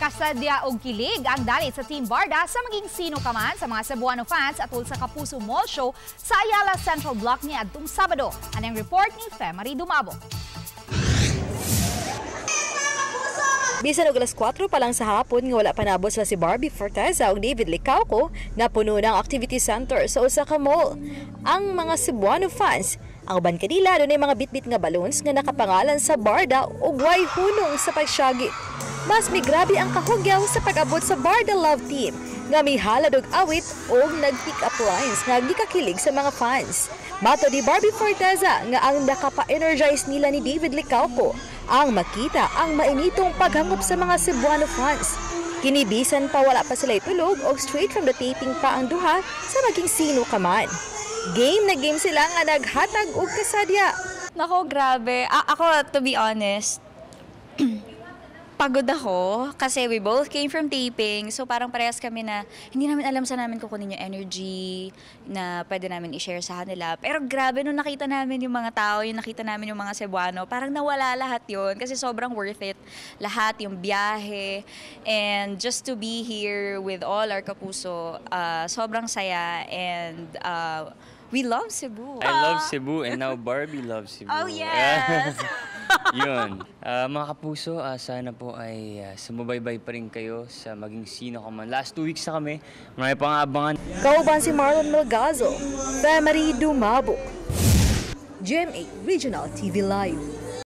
Kasadya og kilig ang dalit sa Team Barda sa maging sino ka man sa mga Cebuano fans atul sa Kapuso Mall Show sa Ayala Central Block ni adtong Sabado. Anang report ni Femary Dumabo. Bisan og alas 4 pa lang sa hapon nga wala pa naabot sila si Barbie Forteza ug David Licauco, napuno ng activity center sa usa ka mall ang mga Cebuano fans. Ang uban kanila dunay mga bitbit nga balloons nga nakapangalan sa Barda ug way hunong sa pagsyagi. Mas migrabe ang kahugyaw sa pag-abot sa Barda Love Team nga mihalad og awit ug nag-pick up lines nga gikakilig sa mga fans. Mato ni Barbie Forteza nga ang nakapa-energize nila ni David Licauco ang makita ang mainitong paghangop sa mga Cebuano fans. Kinibisan pa wala pa sila itulog og straight from the taping pa ang duha sa maging sino ka man. Game na game sila nga naghatag og kasadya. Nako, grabe. Ako, to be honest, pagod ako kasi we both came from taping. So parang parehas kami na hindi namin alam sa namin kukunin yung energy na pwede namin i-share sa kanila. Pero grabe nung nakita namin yung mga tao, yung nakita namin yung mga Cebuano, parang nawala lahat yun kasi sobrang worth it. Lahat, yung biyahe. And just to be here with all our kapuso, sobrang saya and we love Cebu. I love Cebu and now Barbie loves Cebu. Oh, yes! Yun. Mga kapuso, sana po ay sumubaybay pa rin kayo sa maging sino ka man. Last 2 weeks na kami. Marami pang abangan. Kauban si Marlon Melgazo, Femary Dumabo. GMA Regional TV Live.